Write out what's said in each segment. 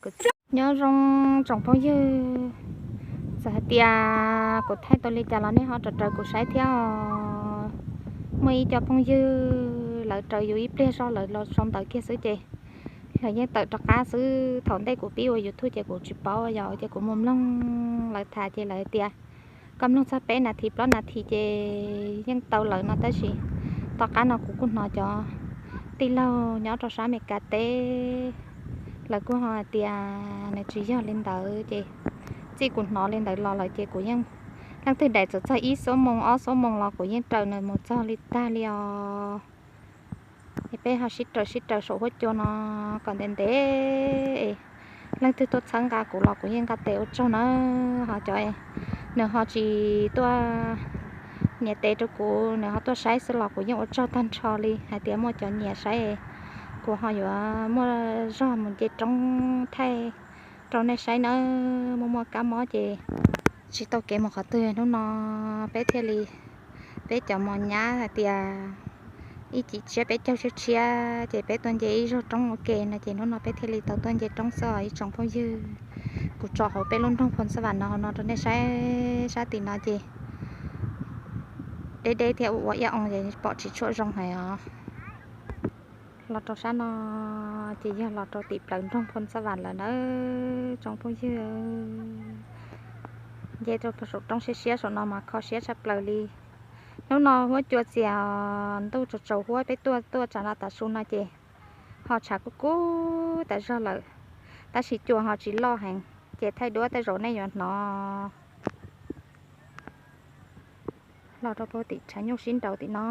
Nyob zoo tsoom phooj ywg, txawm hais tias kuv thaij tau li cas los nej ho raws raws kuv saib thiab os. Muaj ib co phooj ywg lawv raws yus ib pliag zog lawm los sau ntawv kiag xwb ces lawv yeej tawm rov qab xwb. Thaum ntej kuv pib ua YouTube ces kuv tsis paub yog ces kuv mus mloog lawv tham ces lawv tias koj mloog txog peb nas this plaub nas this ces yeej tau lawm no tab sis tom qab no kuv kuj hnov cov tij laug nyob rau sab Amelikas teb lawv kuj ho hais tias nws tsis yog li ntawd ces txij kuv hnov li ntawd los lawm ces kuv yeej, leej twg daim txawm txog ib xuab moos ob xuab moos los kuv yeej raws nws mus txog li tag li os. Es peb ho sib raws sib raws saum huab cua no kom ntev ntev. Leej twg tuaj txhawb nqa kuv los kuv yeej nqa tes ua tsaug na. Ho cov nws ho tsis tuaj nias tes rau kuv, nws ho tuaj saib xwb los kuv yeej ua tsaug tag nrho li. Hais tias muaj cov nyiam saib, kuv ho yuav muaj zog mus nce roob thaij rau nej saib nawb. Muaj muaj kab mob ces tsis tau kev mus qhov twg, hnub no peb thiaj li, peb cov mos nyab hais tias ib chim tshiab peb caug tshiab tshiab ces peb tuaj nce ib zog roob ua ke no ces hnub no peb thiaj li tau tuaj nce roob xwb os ib tsoom phooj ywg. Kuv tso hauv peb lub nroog Phoo Xab Vam no no rau nej saib, sab tim no ces deb deb thiab ua ua iab oo ces pom tsis tshua zoo heev os. Los rau sab no ces yog los rau tim plawv nroog Phoo Xab Vam lawm nawb tsoom phooj ywg. Nce rau saum roob siab siab saum no mas kho siab tshaj plaws li. Hnub no huab cua txias, ntuj tsaus tsaus huab peb tuaj tuaj tsam no tav su no ces ho tshav kub kub tas zog lawm, tab sis cua ho tsis loj heev ces thaij duab tej zaum nej yuav hnov. Los rau puag tim tshav nyuj sib nraus tim no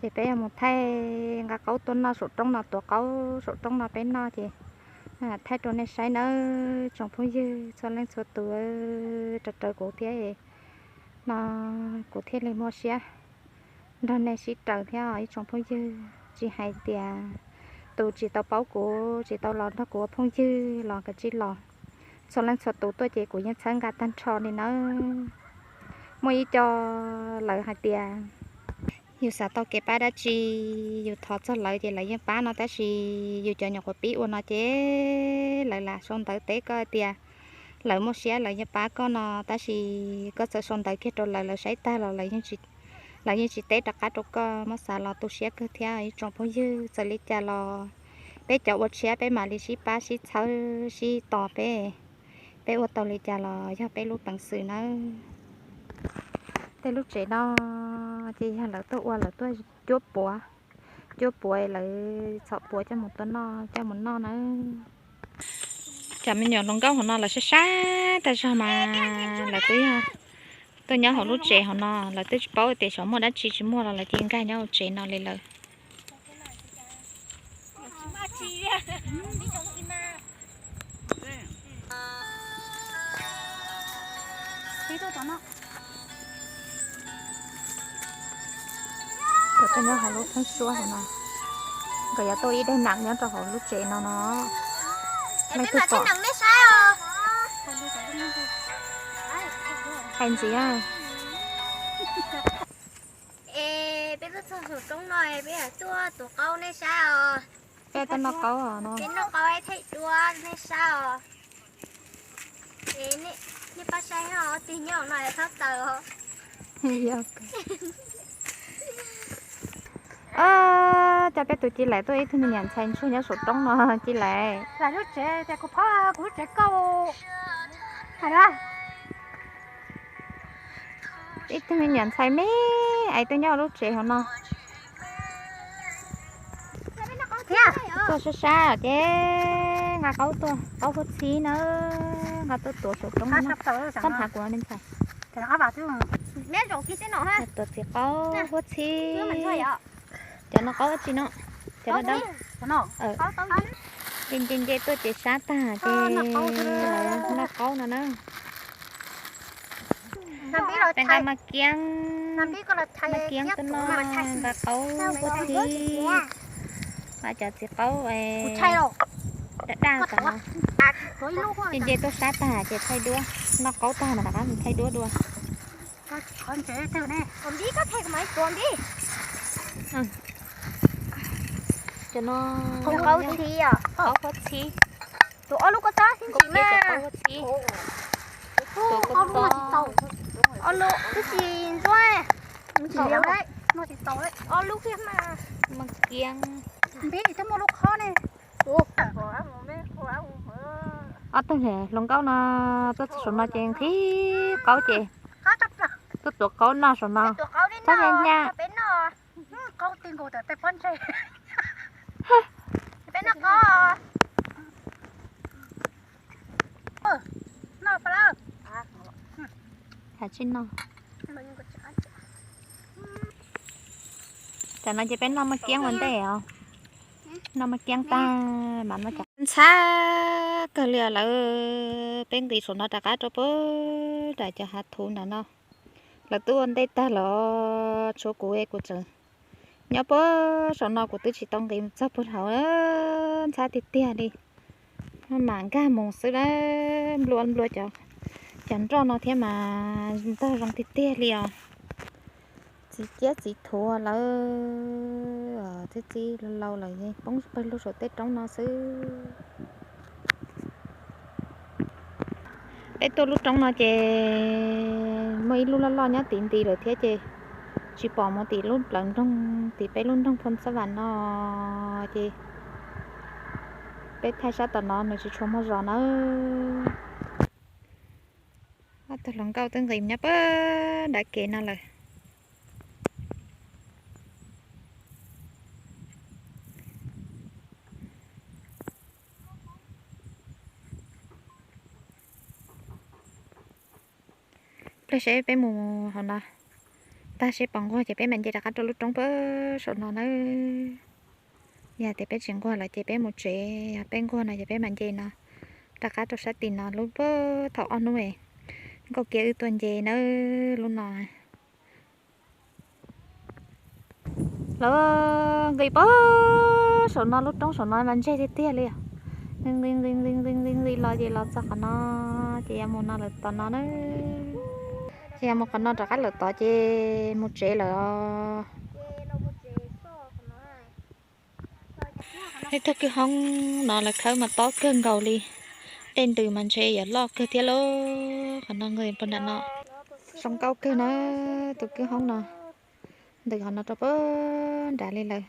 ces peb yuav mus thaij nqa qaub tuaj noj saum roob no, tuav qaub saum roob no peb noj ces thaij rau nej saib nawb tsoom phooj ywg txhua leej txhua tus, raws raws kuv thiab no kuv thiaj li muaj siab nrog nej sib raws thiab ib tsoom phooj ywg. Tsis hais tias tus tsis tau paub kuv tsis tau los nrog kuv ua phooj ywg los kav tsij los, txhua leej txhua tus tuaj ces kuv yeej txhawb nqa tag nrho li nawb. Muaj ib co lawv hais tias yus xav tau kev pab dab tsi, yus thov txog lawv ces lawv yeej pab no tab sis yus cov nyuam qhuav pib ua no ces lawv lam sau ntawv teb koj tias lawv muaj siab lawv yeej pab koj no tab sis koj txawm sau ntawv kiag rau lawv, lawv saib tag los lawv yeej tsis teb rov qab rau koj. Muab xav los tu siab kawg thiab ib tsoom phooj ywg. Txawm li cas los peb cov ua tshiab peb mam li sib pab sib txhawb sib tos peb, peb ua tau li cas los yog peb lub peev xwm nawb. Tej lub tsev no ces yog lawv tuaj ua lawv tuaj cuab puav, cuab puav lawv txhom puav coj mus tua noj coj mus noj nawb. Cov me nyuam hluas nkauj hauv no lawv sab sab tag zog mas lawv twb yog tuaj nyob hauv lub tsev hauv no, lawv twb tsis paub tias xyov muaj dab tsi tsis muaj los lawv cia nkag nyob hauv tsev no li lawm. Cov tuaj nyob hauv lub thoob suab hauv no, nkawd yuav tuaj ua ib daim nam nyob rau hauv lub tsev no no. Leej twg pom hais ntxiv. Es peb tuaj txog saum roob no es peb tuaj tuav qaub nej saib os. Peb tuaj noj qaub no. Peb noj qaub thaij duab nej saib os. Nej pab saib os, tig nyob no txhob tawm os. Cov peb tus Ci Laim tuaj ib tug me niam ntxhais ntsuag nyob saum roob no Ci Laim. Lub tsev tias kuv phob kuv lub tsev kauj. Ib tug me niam ntxhais me es tuaj nyob lub tsev hauv no. Tuaj sab sab ces nqa qaub tuaj, qaub huab txhib na, nqa tuaj tuav saum roob no. Txhob nrhav kuv me ntxhais. Tuav txiv qaub huab txhib. Cov no qaub dab tsi no? Cov no dawb. Nce nce nce tuaj ces sab tag ces lawv noj qaub no na. Peb nqa maj kiab, maj kiab tuaj noj, nqa qaub huab txhib, nqa cov txiv qaub daj daj tom no. Nce nce tuaj sab tag ces thaij duab, noj qaub tag mas rov qab mus thaij duab dua. Cov no qaub huab txhib. Tus ob lub koj tab xib ntsis me. Ob lub twb tsis ntsuab. Ob lub kiag mas. Npib twb muaj lub khob ne. Ob tug hluas nkauj no tuaj txog saum no ces nqhis qaub ces tuaj tuav qaub noj saum no. Txhob nyaj nyaj. Tam no ces peb noj maj kiab ua ntej os. Noj maj kiab tag mas noj cov ntxhab kawg li lawm. Peb nqis saum no rov qab rau puag nram cov hav thuv nram no. Lawv twb ua ntej tag los tshuav kuv, kuv tseem nyob puag saum no, kuv twb tsis tau nqis txog puag hauv. Ntxhab tiag tiag li. Mam nkag mus xwb na. Nplua nplua cov nroj no thiab mas ntog zoo tiag tiag li os. Txiv ciab txiv thuv lawm. Txib txib laus lawm poob pawg lug saum tej roob no xwb. Peb tuaj lub roob no ces muaj ib lub loj loj nyob tim nti lawm thiab ces tsis pom mus tim lub plawv nroog, tim peb lub nroog Phoo Xab Vam no ces peb thaij sab tom no nws tsis tshua muaj zos nawb. Ob tug hluas nkauj twb nqis nyob puag nram kev no lawm. Pliag seb peb mus hauv no tag seb puas nquag ces peb mam nce rov qab rau lub roob puag saum no nawb. Yog tias peb tsis nquag lawm ces peb mus tsev, yog peb nquag no ces peb mam nce no rov qab rau sab tim no lub puag thaum ob hnub nkauj kiab wb tuaj nce nawb lub no. Lawv nqis puag saum no lub roob saum no mas ntseg tiag tiag li. Nqis nqis nqis nqis nqis nqis los ces los txog qhov no ces yuav mus no lawm tom no na. Ces yuav mus qhov no rov qab lawm tod ces mus tsev lawm os. Ib tug kwj hoob no lawv khawb mas tob kawg nkaus li. Tej ntws mas ntshe yuav loj kawg thiab lauj. Qhov no nqis puag nram no zoo nkauj kawg na. Tus kwj hoob no ntws qhov no rau puag nrad li lawm.